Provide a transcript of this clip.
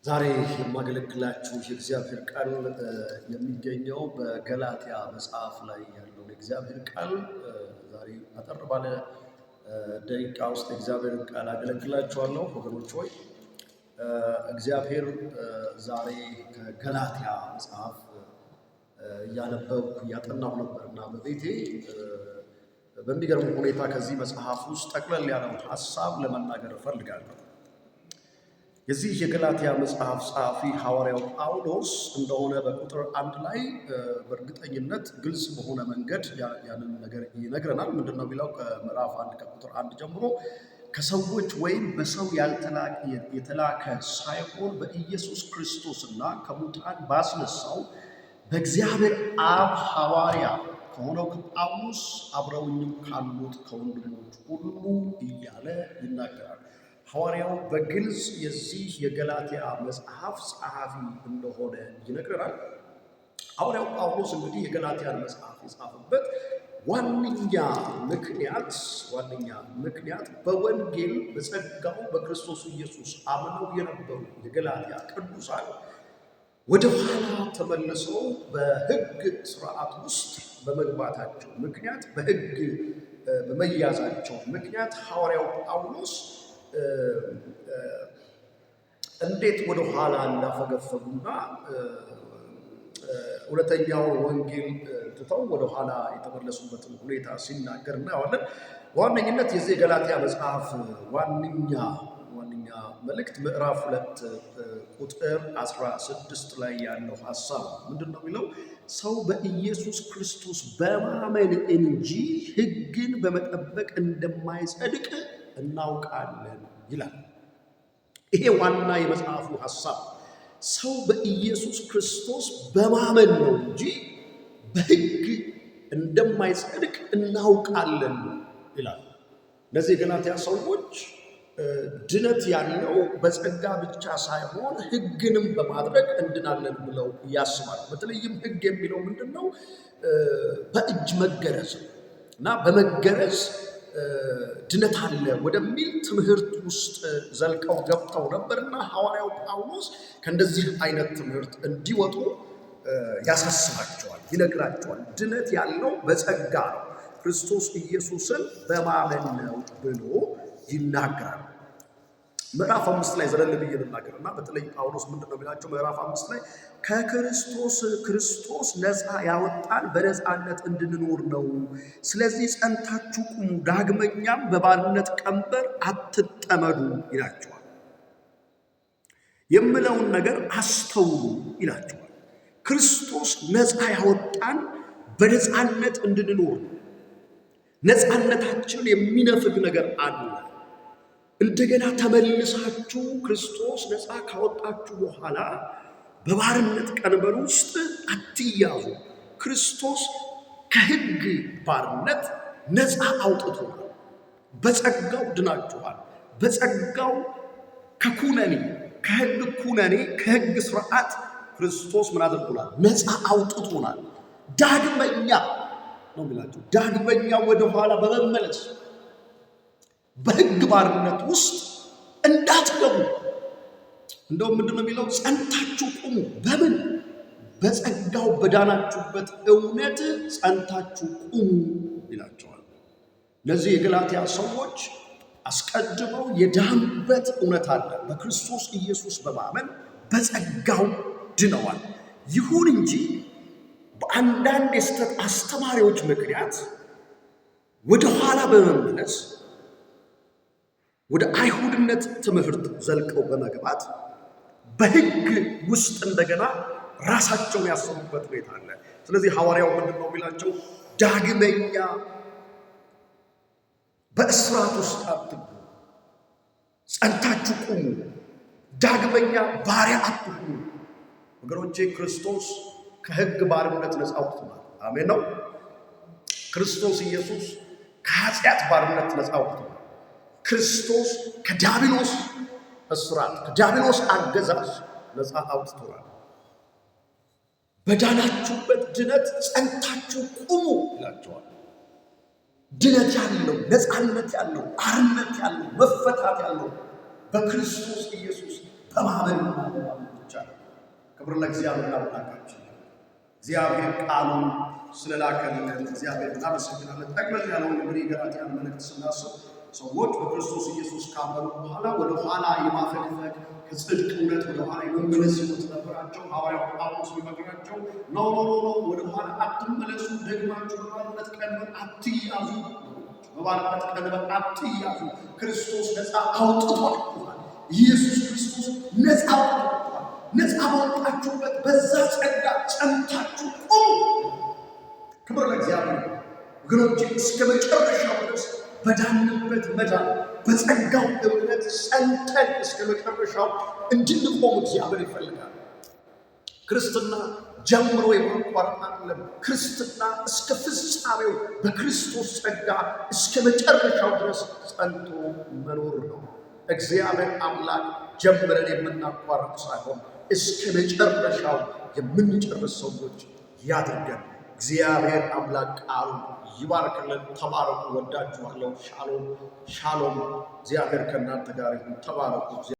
ዛሬ የማገለግላችሁ የእግዚአብሔር ቃል የሚገኘው በገላትያ መጽሐፍ ላይ ያለውን የእግዚአብሔር ቃል ዛሬ አጠር ባለ ደቂቃ ውስጥ የእግዚአብሔርን ቃል አገለግላችኋለሁ። ወገኖች ሆይ፣ እግዚአብሔር ዛሬ ከገላትያ መጽሐፍ እያነበብኩ እያጠናሁ ነበር እና በቤቴ በሚገርም ሁኔታ ከዚህ መጽሐፍ ውስጥ ጠቅለል ያለውን ሀሳብ ለመናገር እፈልጋለሁ። የዚህ የገላትያ መጽሐፍ ጸሐፊ ሐዋርያው ጳውሎስ እንደሆነ በቁጥር 1 ላይ በእርግጠኝነት ግልጽ በሆነ መንገድ ያንን ነገር ይነግረናል። ምንድን ነው የሚለው? ከምዕራፍ 1 ከቁጥር 1 ጀምሮ ከሰዎች ወይም በሰው የተላከ ሳይሆን በኢየሱስ ክርስቶስና ከሙታን ባስነሳው በእግዚአብሔር አብ ሐዋርያ ከሆነው ከጳውሎስ አብረውኝም ካሉት ከወንድሞች ሁሉ እያለ ይናገራል። ሐዋርያው በግልጽ የዚህ የገላትያ መጽሐፍ ጸሐፊ እንደሆነ ይነግረናል። ሐዋርያው ጳውሎስ እንግዲህ የገላትያን መጽሐፍ የጻፈበት ዋነኛ ምክንያት በወንጌል በጸጋው በክርስቶስ ኢየሱስ አምነው የነበሩ የገላትያ ቅዱሳን ወደ ኋላ ተመልሰው በሕግ ስርዓት ውስጥ በመግባታቸው ምክንያት፣ በሕግ በመያዛቸው ምክንያት ሐዋርያው ጳውሎስ እንዴት ወደ ኋላ እንዳፈገፈጉና እውነተኛውን ወንጌል ትተው ወደ ኋላ የተመለሱበትን ሁኔታ ሲናገር እናየዋለን። በዋነኝነት የዚህ የገላትያ መጽሐፍ ዋነኛ መልእክት ምዕራፍ 2 ቁጥር 16 ላይ ያለው ሀሳብ ነው። ምንድን ነው የሚለው? ሰው በኢየሱስ ክርስቶስ በማመን እንጂ ሕግን በመጠበቅ እንደማይጸድቅ እናውቃለን ይላል። ይሄ ዋና የመጽሐፉ ሀሳብ፣ ሰው በኢየሱስ ክርስቶስ በማመን ነው እንጂ በሕግ እንደማይጸድቅ እናውቃለን ይላል። እነዚህ የገላትያ ሰዎች ድነት ያለው በጸጋ ብቻ ሳይሆን ሕግንም በማድረግ እንድናለን ብለው ያስባሉ። በተለይም ሕግ የሚለው ምንድን ነው? በእጅ መገረዝ እና በመገረዝ ድነት አለ ወደሚል ትምህርት ውስጥ ዘልቀው ገብተው ነበርና ሐዋርያው ጳውሎስ ከእንደዚህ አይነት ትምህርት እንዲወጡ ያሳስባቸዋል፣ ይነግራቸዋል። ድነት ያለው በጸጋ ነው፣ ክርስቶስ ኢየሱስን በማመን ነው ብሎ ይናገራል። ምዕራፍ 5 ላይ ዘለል ብዬ ልናገር እና በተለይ ጳውሎስ ምንድን ነው የሚላቸው? ምዕራፍ 5 ላይ ከክርስቶስ ክርስቶስ ነፃ ያወጣን በነፃነት እንድንኖር ነው። ስለዚህ ጸንታችሁ ቁሙ፣ ዳግመኛም በባርነት ቀንበር አትጠመዱ ይላቸዋል። የምለውን ነገር አስተውሉ ይላቸዋል። ክርስቶስ ነፃ ያወጣን በነፃነት እንድንኖር ነው። ነፃነታችንን የሚነፍግ ነገር አለ። እንደገና ተመልሳችሁ ክርስቶስ ነፃ ካወጣችሁ በኋላ በባርነት ቀንበር ውስጥ አትያዙ። ክርስቶስ ከሕግ ባርነት ነፃ አውጥቶናል። በጸጋው ድናችኋል። በጸጋው ከኩነኔ፣ ከሕግ ኩነኔ፣ ከሕግ ስርዓት ክርስቶስ ምን አድርጎናል? ነፃ አውጥቶናል። ዳግመኛ ነው የሚላቸው። ዳግመኛ ወደኋላ በመመለስ በሕግ ባርነት ውስጥ እንዳትገቡ። እንደውም ምንድን ነው የሚለው? ጸንታችሁ ቁሙ። በምን? በጸጋው በዳናችሁበት እውነት ጸንታችሁ ቁሙ ይላቸዋል። እነዚህ የገላትያ ሰዎች አስቀድመው የዳኑበት እውነት አለ። በክርስቶስ ኢየሱስ በማመን በጸጋው ድነዋል። ይሁን እንጂ በአንዳንድ የስህተት አስተማሪዎች ምክንያት ወደኋላ በመመለስ ወደ አይሁድነት ትምህርት ዘልቀው በመግባት በሕግ ውስጥ እንደገና ራሳቸውን ያሰሩበት ሁኔታ አለ። ስለዚህ ሐዋርያው ምንድን ነው የሚላቸው? ዳግመኛ በእስራት ውስጥ አትግቡ፣ ጸንታችሁ ቁሙ፣ ዳግመኛ ባሪያ አትሁኑ። ወገኖቼ፣ ክርስቶስ ከሕግ ባርነት ነፃ አውጥቶናል። አሜን ነው። ክርስቶስ ኢየሱስ ከኃጢአት ባርነት ነፃ አውጥቶናል። ክርስቶስ ከዲያብሎስ እስራት፣ ከዲያብሎስ አገዛዝ ነፃ አውጥቶናል። በዳናችሁበት ድነት ጸንታችሁ ቁሙ ይላቸዋል። ድነት ያለው፣ ነፃነት ያለው፣ አርነት ያለው፣ መፈታት ያለው በክርስቶስ ኢየሱስ በማመን ነው በማመን ብቻ ነው። ክብር ለእግዚአብሔር አምላካችን። እግዚአብሔር ቃሉን ስለላከልን እግዚአብሔር እናመሰግናለን። ጠቅለል ያለውን እንግዲህ የገላትያን መልእክት ስናስብ ሰዎች በክርስቶስ ኢየሱስ ካመኑ በኋላ ወደ ኋላ የማፈግፈግ፣ ከጽድቅ እውነት ወደ ኋላ የመመለስ ሕይወት ነበራቸው። ሐዋርያው ጳውሎስ የሚመክራቸው "No, no, no, no፣ ወደ ኋላ አትመለሱ፣ ደግማችሁ በባርነት ቀንበር አትያዙ፣ በባርነት ቀንበር አትያዙ። ክርስቶስ ነፃ አውጥቷችኋል። ኢየሱስ ክርስቶስ ነፃ አውጥቷችኋል። ነፃ ባወጣችሁበት በዛ ጸጋ ጸንታችሁ ቁሙ።" ክብር ለእግዚአብሔር ወገኖቼ፣ እስከ መጨረሻው ድረስ በዳንበት መዳን በጸጋው እምነት ጸንተን እስከ መጨረሻው እንድንቆም እግዚአብሔር ይፈልጋል። ክርስትና ጀምሮ የማቋረጥ አይደለም። ክርስትና እስከ ፍጻሜው በክርስቶስ ጸጋ እስከ መጨረሻው ድረስ ጸንቶ መኖር ነው። እግዚአብሔር አምላክ ጀምረን የምናቋርጥ ሳይሆን እስከ መጨረሻው የምንጨርስ ሰዎች ያድርገን። እግዚአብሔር አምላክ ቃሉን ይባርክልን። ተባረኩ። ወዳችኋለሁ። ሻሎም ሻሎም። እግዚአብሔር ከእናንተ ጋር ይሁን። ተባረኩ።